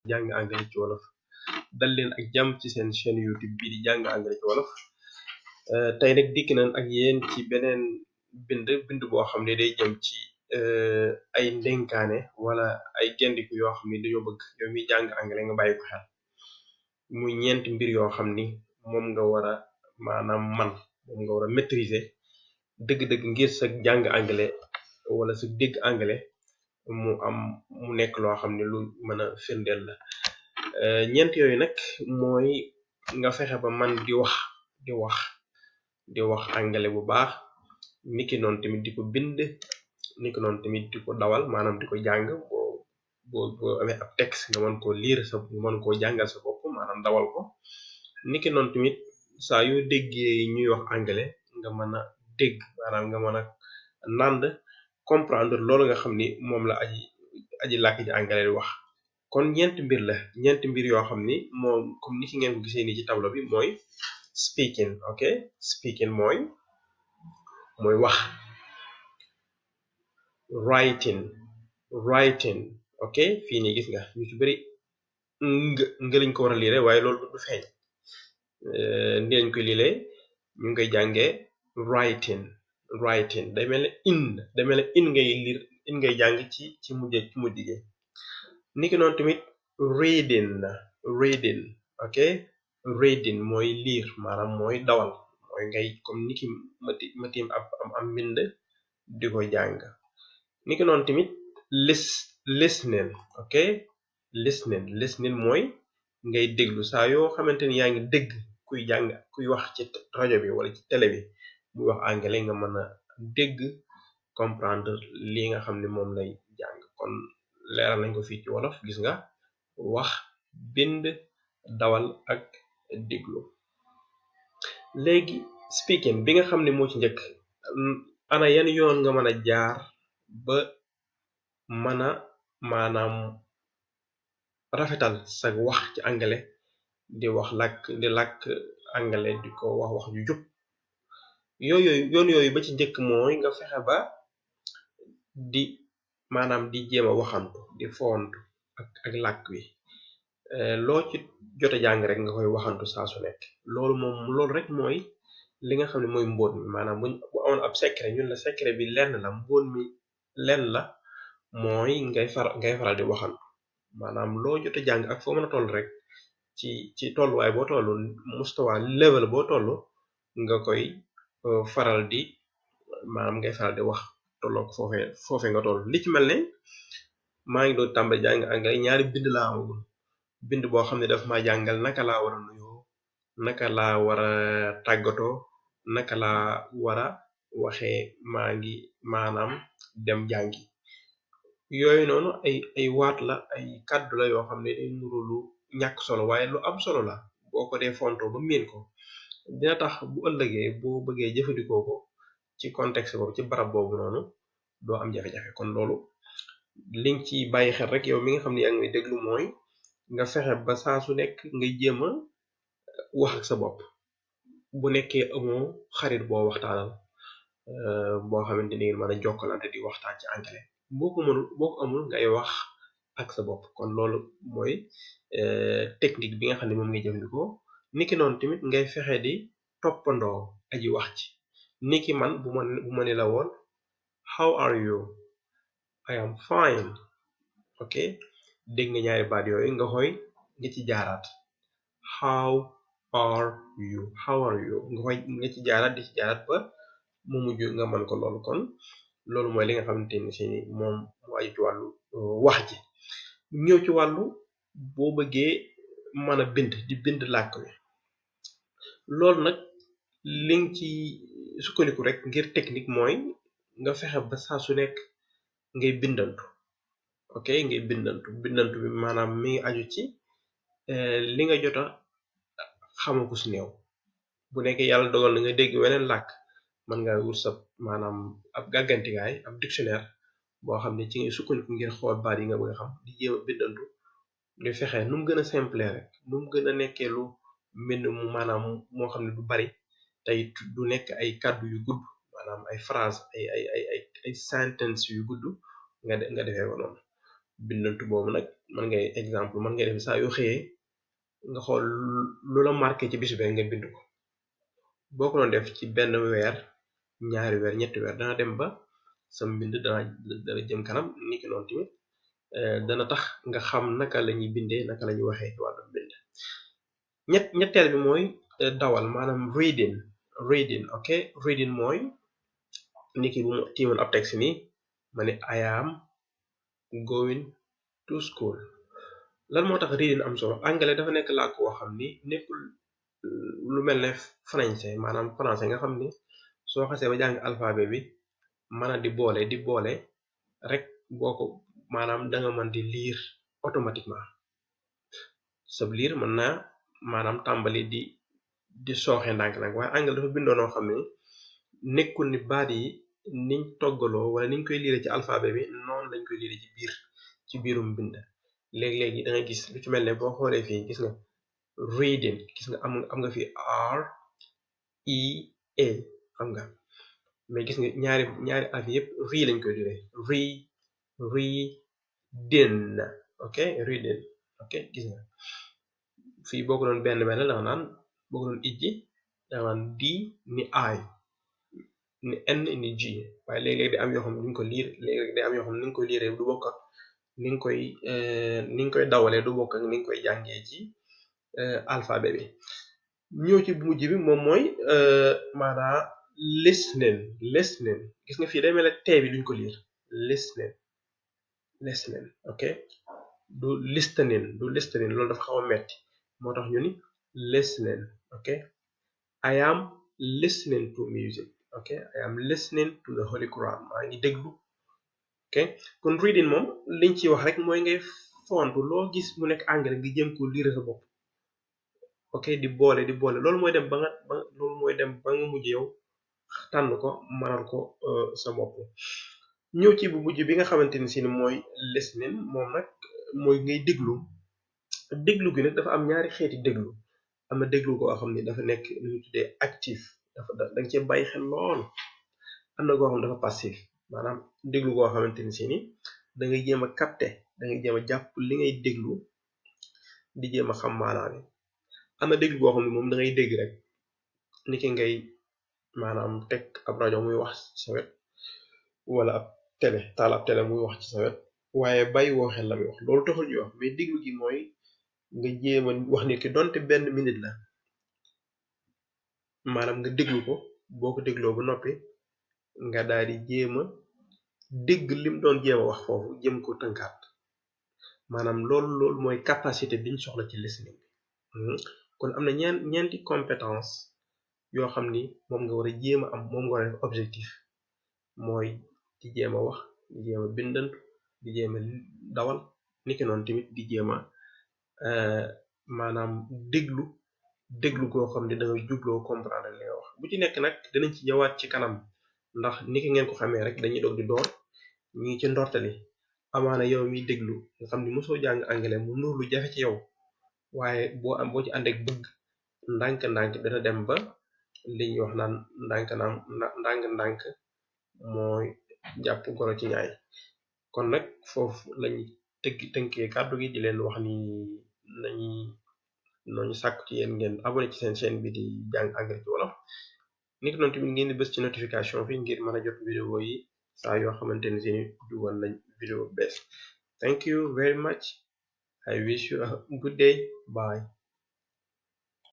jàng àngale ci wolof. dal leen ak jàmm ci seen chaîne YouTube bii di jàng àngale ci wolof. tey nag dikk nañ ak yéen ci beneen bind boo xam ne day jëm ci ay ndénkaane wala ay gendiku yoo xam ne dañoo bëgg yow mi jàng àngale nga bàyyi ko xel. muy ñeenti mbir yoo xam ni moom nga war a maanaam moom nga war a maîtriser dëgg-dëgg ngir sa jàng àngale wala sa dégg àngale mu nekk loo xam ne lu mën a firndeel la. ñeent yooyu nag mooy nga fexe ba man di wax àngale bu baax, niki noonu tamit di ko bind, niki noonu tamit di ko dawal maanaam di ko jàng boo amee ab texte nga mën koo lire mën koo jàngal sa bopp maanaam dawal ko. niki noonu tamit saa yoo déggee ñuy wax àngale nga mën a dégg maanaam nga mën a nànd comprendre loolu nga xam ni moom la aji làkk ji àngale di wax. kon ñeenti mbir yoo xam ni moom comme ni ki ngeen ko gisee nii ci tableau bi mooy speaking. ok, speaking mooy wax. writing ok, fii nii gis nga ñu ci bëri nga lañ ko war a liire waaye loolu du feeñ. ni lañ koy liire ñu ngay jàngee writing day mel ne in ngay liir in ngay jàng ci mujj gi. niki noonu tamit reading ok, reading mooy liir maanaam mooy dawal mooy ngay comme niki ma tiim am mbind di ko jàng. niki noonu tamit listening ok, listening mooy ngay déglu saa yoo xamante ni yaa ngi dégg kuy wax ci rajo bi wala ci télé bi muy wax àngale nga mën a dégg comprendre li nga xam ne moom lay jàng. kon leeral nañ ko fii ci wolof, gis nga wax, bind, dawal ak diglu. léegi speaking bi nga xam ne moo ci njëkk, ana yan yoon nga mën a jaar ba mën a maanaam rafetal sa wax ci àngale di làkk àngale di ko wax ju jub. yoon yooyu ba ci njëkk mooy nga fexe ba di jéem a waxantu di foontu ak làkk wi. loo ci jot a jàng rek nga koy waxantu saa su nekk. loolu rek mooy li nga xam ne mooy mbóot mi maanaam bu amoon ab secret ñun la secret bi lenn la, mbóot mi lenn la, mooy ngay faral di waxantu. maanaam loo jot a jàng ak foo mën a toll rek ci tolluwaay boo toll, mustawa level boo toll nga koy faral di wax tolloog foofe nga toll. li ci mel ne maa ngi doon tàmbali jàng àngale, ñaari bind laa amagul. bind boo xam ne daf ma jàngal naka laa war a nuyoo, naka laa war a tàggatoo, naka laa war a waxee maa ngi maanaam dem jàngi. yooyu noonu ay waat la, ay kàddu la yoo xam ne day nuru lu ñàkk solo waaye lu am solo la. boo ko dee fontoo ba miin ko dina tax bu ëllëgee boo bëggee jëfandikoo ko ci contexte boobu ci barab boobu noonu doo am jafe-jafe. kon loolu liñ ci bàyyi xel rek yow mi nga xam ne yaa ngi may déglu mooy nga fexe ba saa su nekk ngay jéem a wax ak sa bopp. bu nekkee amoo xarit boo waxtaanal boo xamante ni ngeen mën a jokkalante di waxtaan ci àngale, boo ko amul ngay wax ak sa bopp. kon loolu mooy technique bi nga xam ne moom ngay jëfandikoo. niki noonu tamit ngay fexe di toppandoo aji wax ci. niki man bu ma ne la woon how are you, I am fine. ok, dégg nga ñaari baat yooyu nga xooy nga ci jaaraat how are you nga ci jaaraat di ci jaaraat ba mu mujj nga mën ko. loolu kon loolu mooy li nga xamante ni si moom mu aju ci wàllu wax ji. ñëw ci wàllu boo bëggee mën a bind làkk wi. loolu nag liñ ci sukkandiku rek ngir technique mooy nga fexe ba saa su nekk ngay bindantu. ok, ngay bindantu bi maanaam mi ngi aju ci li nga jota xamagu si néew. bu nekkee yàlla dogal na nga dégg weneen làkk, mën nga wut sa maanaam ab gàggantikaay, ab dictionnaire boo xam ne ci ngay sukkandiku ngir xool baat yi nga bëgg a xam, di jéem a bindantu di fexe nu mu gën a simple rek, nu mu gën a nekkee lu mbind mu maanaam moo xam ne du bari tey du nekk ay kàddu yu gudd maanaam ay phrase ay sentence yu gudd nga defee ko noonu. bindantu boobu nag mën ngay exemple mën ngay def saa yoo xëyee nga xool lu la marqué ci bis bi nga bind ko boo ko doon def ci benn weer ñaari weer ñetti weer dana dem ba sa mbind dana jëm kanam niki noonu tamit dana tax nga xam naka la ñuy bindee naka la ñuy waxee ci wàllu bind ñetteel bi mooy dawal maanaam reading ok reading mooy niki bu mu tiimoon ab texte nii ma ne I am going to school lan moo tax reading am solo àngale dafa nekk làkk woo xam ni nekkul lu mel ne français maanaam français nga xam ni soo xasee ba jàng alphabet bi mën a di boole rek boo ko maanaam danga mën di lire automatiquement sab lire mën naa maanaam tàmbali di sooxe ndànk-ndànk waaye àngale dafa bindoo noo xam ne nekkul ni baat yi niñ toggaloo wala niñ koy lire ci alphabet bi noonu lañ koy lire ci biirum bind léegi-léegi da nga gis lu ci mel ne boo xoolee fii gis nga reading gis nga am nga fi R E A xam nga mais gis nga ñaari alif yëpp lañ koy dire reading ok reading ok gis nga fii boo ko doon benn da nga naan boo ko doon ijji da nga naan D ni I ni N ni G waaye léeg-léeg day am yoo xam ne duñ ko liir léeg-léeg day am yoo xam ne ni nga koy liiree du bokk ak ni nga koy dawalee du bokk ak ni nga koy jàngee ci alphabet bi ñëw ci bu mujj bi moom mooy maanaa listening gis nga fii day mel ne tee bi duñ ko liir listening ok du listening loolu dafa xaw a metti moo tax ñu ni listening ok I am listening to music ok I am listening to the Holy Quran maa ngi déglu ok kon reading moom liñ ci wax rek mooy ngay fontu loo gis mu nekk anglais nga jëm ko lire sa bopp ok di boole loolu mooy dem ba nga mujj yow tànn ko mënal ko sa bopp ñëw ci bu mujj bi nga xamante ni si ni mooy listening moom nag mooy ngay déglu gi nag dafa am ñaari xeeti déglu am na déglu koo xam ne dafa nekk lu ñu tuddee actif danga cee bàyyi xel lool am na koo xam dafa passif maanaam déglu koo xamante ni si ni da ngay jéem a capter da ngay jéem a jàpp li ngay déglu di jéem a xam maanaa bi am na déglu boo xam ne moom da ngay dégg rek ni ki ngay maanaam teg ab rajo muy wax ci sa wet wala ab télé muy wax ci sa wet waaye bàyyi woo xel la muy wax loolu taxul ñuy wax mais déglu gi mooy nga jéem a wax nit ki donte benn minute la maanaam nga déglu ko boo ko dégloo ba noppi nga daal di jéem a dégg lim doon jéem a wax foofu jëm ko tënkaat maanaam loolu mooy capacité biñ soxla ci listening bi kon am na ñeenti compétence yoo xam ni moom nga war a jéem a am moom nga war a def objectif mooy di jéem a wax di jéem a bindantu di jéem a dawal niki noonu tamit di jéem a maanaam déglu goo xam ne da ngay jubloo comprendre li nga wax bu ci nekk nag dinañ ci ñëwaat ci kanam ndax niki ngeen ko xamee rek dañuy doog di door ñu ngi ci ndortali amaana yow miy déglu nga xam ni mosoo jàng anglais mu nur lu jafe ci yow waaye boo ci ànd ak bëgg ndànk-ndànk dana dem ba li ñuy wax naan ndànk mooy jàpp goro ci ñaay kon nag foofu lañu tënkee kàddu gi di leen wax ni nañu sàkku ci yéen ngeen abonné ci seen chaîne bi di jàng anglais ci wolof niki noonu tamit ngeen di bës ci notification fi ngir mën a jot vidéo yi saa yoo xamante ni seeni dugal nañ vidéo bees thank you very much I wish you a good day bye